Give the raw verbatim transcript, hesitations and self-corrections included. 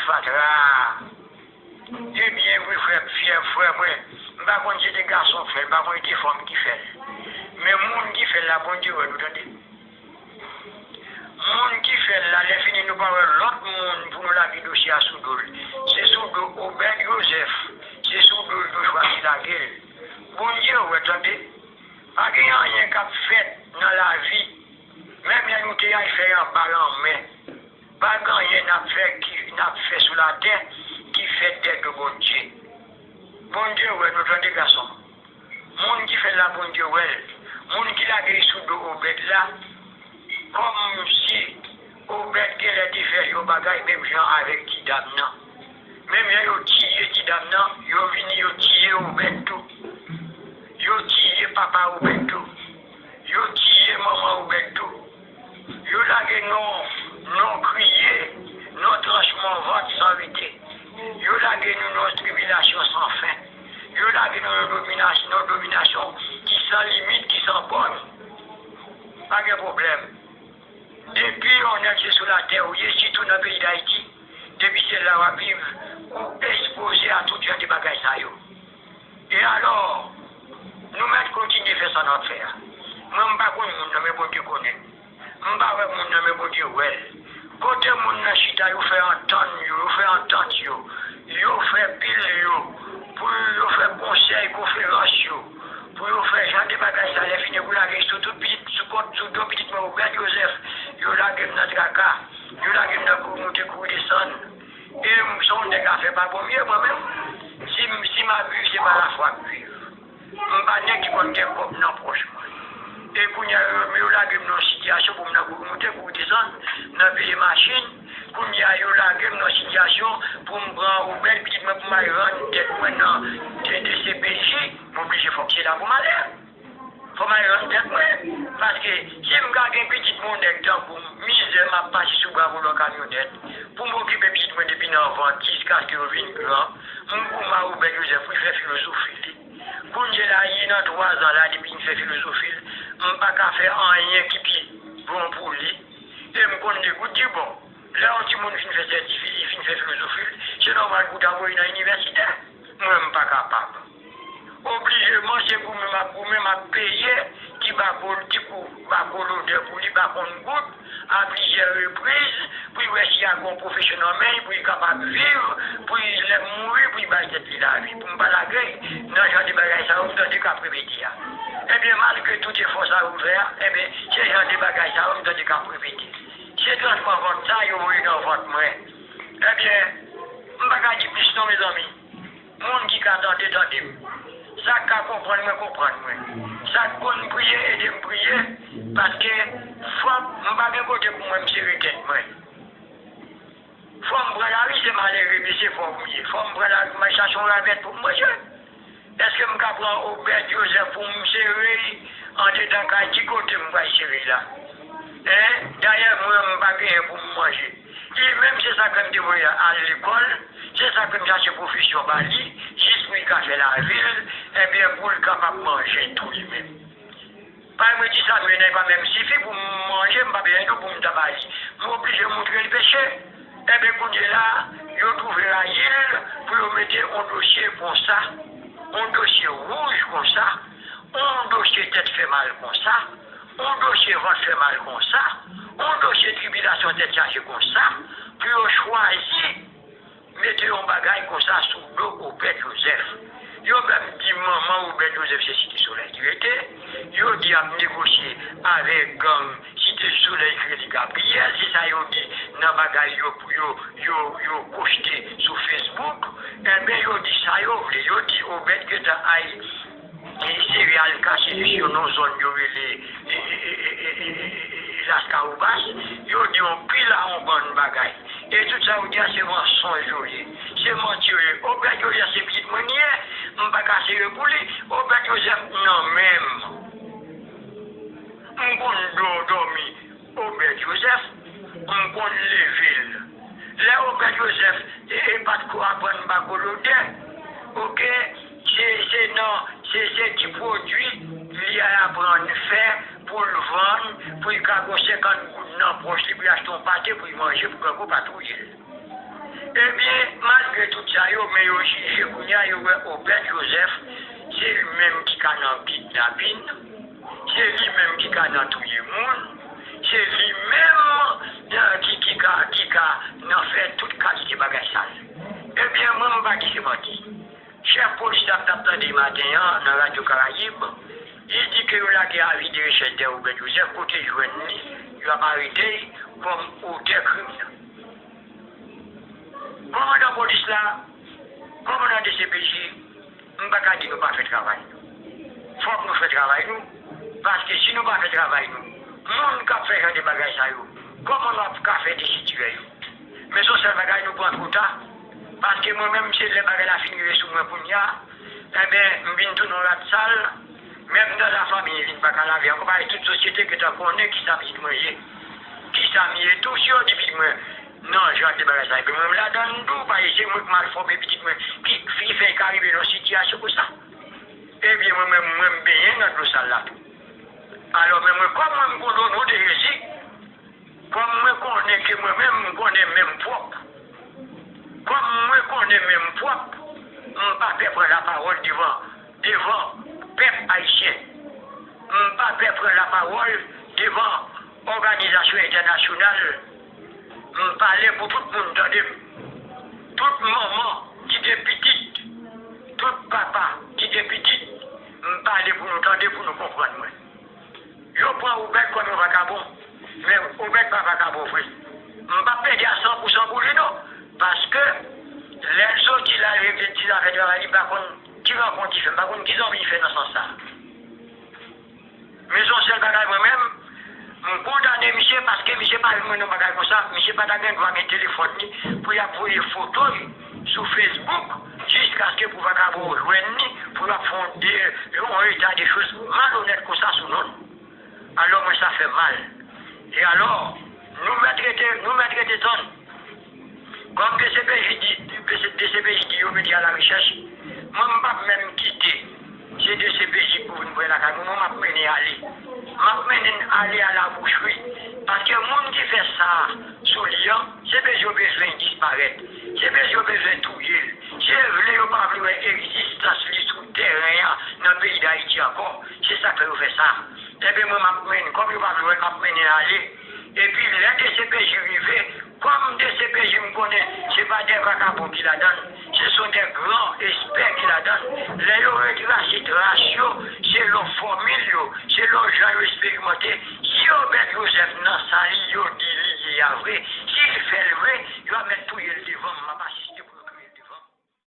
Fatra. Ebyen, wi, frè, frè, frè mwen, m pa konn si se te gason k fè l, m pa konn si se fanm ki fè l. Men moun ki fè l la, Bondye wè nou, tande. Moun ki fè l la, lè fini nou pa wè lòt moun pou nou lage dosye a sou do l. Se sou do Obed Joseph, se sou do l nou chwazi lage l. Bondye wè, tande. Pa gen anyen k ap fèt nan lavi, menm lè nou te al fè anba lanmè. Pa gen anyen n ap fè ki, n ap fè sou latè ki fèt dèyè do Bondye. Bondye wè nou, tande, gason. Moun ki fè l la, Bondye wè l. Moun ki lage l sou do Obed la, kòmsi Obed genlè te fè yon bagay menm jan avèk ti dam nan. Menm jan yo tiye ti dam nan, yo vini yo tiye Obed tou. Yo tiye papa Obed tou. Yo tiye manman Obed tou. Yo lage non, non kriye, non tranchman vant san rete. Yo lage nou nan tribilasyon san fen. Yo lage nou nan dominasyon, nan dominasyon ki san limit, ki san bòn. Pa gen pwoblèm. Depi yon nèg se sou latè ou ye, sitou nan peyi Dayiti, depi se la w ap viv, ou ekspoze a tout jan de bagay sa yo. E alò, nou mèt kontinye fè sa n ap fè a. Mwen, m pa konn moun nan, men Bondye konnen. M pa wè moun nan, men Bondye wè l. Kote moun nan chita, yo fè antann yo, yo fè antant yo, yo fè pil yo, pou yo fè konsèy, konferans yo, pou yo fè jan de bagay sa, lè fini pou lage sou tout pitit, sou kont, sou do pitit mwen, Obed Joseph, yo lage m nan traka, yo lage m nan kouri moute, kouri desann. E m se yon nèg afè pa bon m ye, mwen menm. Si m, si m ap viv, se pa lafwa m viv. M pa nèg ki konn gen kòb nan pòch mwen. E kounye a, yo, yo lage m nan yon sitiyasyon pou m nan kouri moute, kouri desann, nan peye machin. Kounye a, yo lage m nan sitiyasyon pou m pran Obed, pitit mwen, pou m al rann tèt mwen nan D C P J. M oblije, fòk se la pou m ale. Fò m al rann tèt mwen. Paske si m ka gen pitit mwen, yon nèg tankou m, mizè m ap pase sou bra volan kamyonèt, pou m okipe pitit mwen depi nan vant jiskaske yo vin gran, m goumen a Obed Joseph pou l fè filozofi li. Kounye la, li nan twa zan la, depi l fè filozofi l, m pa ka fè anyen ki pi bon pou li. E m konn li gout di bon. Lè yon timoun fin fè sètifika, li fin fè filozofi l, se nòmal pou w ta voye nan inivèsite. Mwen, m pa kapab. Oblijeman, se goumen m ap goumen, m ap peye ti bako, ti kou bako lodè pou li, pa konn gout, a plizyè repriz, pou l wè si y a gen yon pwofesyon nan men l, pou l kapab viv, pou l, lè m mouri, pou l bay tèt li lavi, pou m pa lage l nan jan de bagay sa yo m tande k ap repete a. Ebyen, malgre tout efò sa yo m fè a, ebyen, se jan de bagay sa yo m tande k ap repete. Se tranchman vant sa yo voye nan vant mwen. Ebyen, m pa ka di plis non, mezanmi. Moun ki ka tande, tande m. Sa k ka konprann mwen, konprann mwen. Sa k konn priye, ede m priye, paske fò m, m pa gen kote pou mwen m sere tèt mwen. Fò m pran lari, se malere, men se pòv m ye. Fò m pran lari, m al chache yon ravèt pou m manje. Èske m ka pran Obed Joseph pou m sere l andedan kay? Ki kote m pral sere l la? Hein? Dayè, mwen, m pa genyen pou m manje. Li menm, se sa k fè m te voye l al lekòl, se sa k fè m chache pwofesyon ba li, jis pou li ka fè lavi l, ebyen, pou l kapab manje tou li menm. Paske mwen di sa, men nèg pa menm sifi pou m manje, m pa bezwen dlo pou m ta ba li. M oblije moutre l peche. Enben, kounye la, yo twouve rayi l pou yo mete yon dosye konsa, yon dosye wouj konsa, yon dosye tèt fè mal konsa, yon dosye vant fè mal konsa, yon dosye tribilasyon tèt chaje konsa, pou yo chwazi mete yon bagay konsa sou do Obed Joseph. Yo menm di manman Obed Joseph se Site Solèy ki rete. Yo di ap negosye avèk gang Site Solèy ki rele Gabriyèl. Se sa yo di nan bagay yo pou yo, yo, yo poste sou Facebook. Enben, yo di sa yo vle. Yo di Obed gentan al e sere al kache li sou yon zòn yo rele e, e, e, e, e, e, e, e, Laskawobas, yo di yon pil a yon bann bagay. E tout sa yo di a se mansonj yo ye. Se manti yo ye. Obed Joseph se pitit mwen li ye, m pa ka sere pou li. Obed Joseph nan men m. M konn dò-, dòmi Obed Joseph, m konn leve l. Lè Obed Joseph, e, e pa t ko aprann bako lodè, oke, se, se nan, se, se ti pwodui li al aprann fè pou l vann, pou l ka gon senkant goud nan pòch li, pou l achte yon pate pou l manje, pou grangou pa touye l. Ebyen, malgre tout sa yo, men yo jije kounye a, yo wè Obed Joseph, se li menm ki ka nan kidnapin, se li menm ki ka nan touye moun, se li menm, eh, ki, ki ka, ki ka nan fè tout kalite bagay sal. Ebyen, mwen, m pa kite manti. Chèf polis la m t ap tande maten an nan Radyo Karayib, li di ke yo lage avi de rechèch dèyè Obed Joseph, kote jwenn li, y ap arete l kòm otè krim nan. Kòmandan polis la, kòmandan D C P J, m pa ka di nou pa fè travay nou. Fòk nou fè travay nou, paske si nou pa fè travay nou, moun k ap fè jan de bagay sa yo, kòman nou ap ka fè desitirè yo? Men se yon sèl bagay, nou pran twò ta, paske mwen menm, se lè bagay la fin rive sou mwen kounye a, enben, m vin tounen yon rat sal, menm nan lafanmi, vin pa ka lave ankò, paske tout sosyete gentan konnen kisa pitit mwen ye, kisa m ye tou, si yo di pitit mwen nan jan de bagay sa, epi mwen m ladan l tou, paske se mwen k mal fòme pitit mwen, ki, ki fè l ka rive nan sitiyasyon konsa. Ebyen, mwen menm, mwen m benyen nan dlo sal la tou. Alò, men mwen, kòm mwen m konnen o non de Jezi, kòm mwen konnen ke mwen menm, m konnen men m pwòp, kòm mwen konnen men m pwòp, m pa pè pran lapawòl devan, devan pèp ayisyen. M pa pè pran lapawòl devan òganizasyon entènasyonal. M pale pou tout moun tande m. Tout manman ki gen pitit, tout papa ki gen pitit, m pale pou nou tande, pou nou konprann mwen. Yo pran Obed kòm yon vakabon, men Obed pa vakabon vre. M p ap plede a san pou san pou li non, paske lè l soti la, l revin di l afè travay, li pa konn ki rankont li fè, m pa konn ki zanmi li fè nan sans sa. Men se yon sèl bagay mwen menm, m kondane misye paske misye pa jwenn mwen nan bagay konsa, misye pa ta gen dwa gen telefòn li pou y ap voye foto l sou Facebook jiskaske pou vakabon yo jwenn li pou y ap fè yon de, yon eta de choz malonèt konsa sou non l. Alò mwen sa fè m mal. E alò, nou mèt rete, nou mèt rete tann. Kòm D C P J di, D C P J di yo mete a la rechèch, mwen m p ap menm kite se D C P J pou vin pran lakay mwen, mwen m ap mennen ale. M ap mennen ale a la bouchri. Paske moun ki fè sa sou li an, se bezwen, bezwen disparèt. Se bezwen, bezwen touye l. Se vle yo pa vle wè egzistans li sou tèren an nan peyi Dayiti ankò. Se sa k fè yo fè sa. Enben mwen m ap mennen, kòm yo pa vle wè l, m ap mennen ale. Epi lè D C P J rive, kòm D C P J m konnen se pa de vakabon ki ladan l,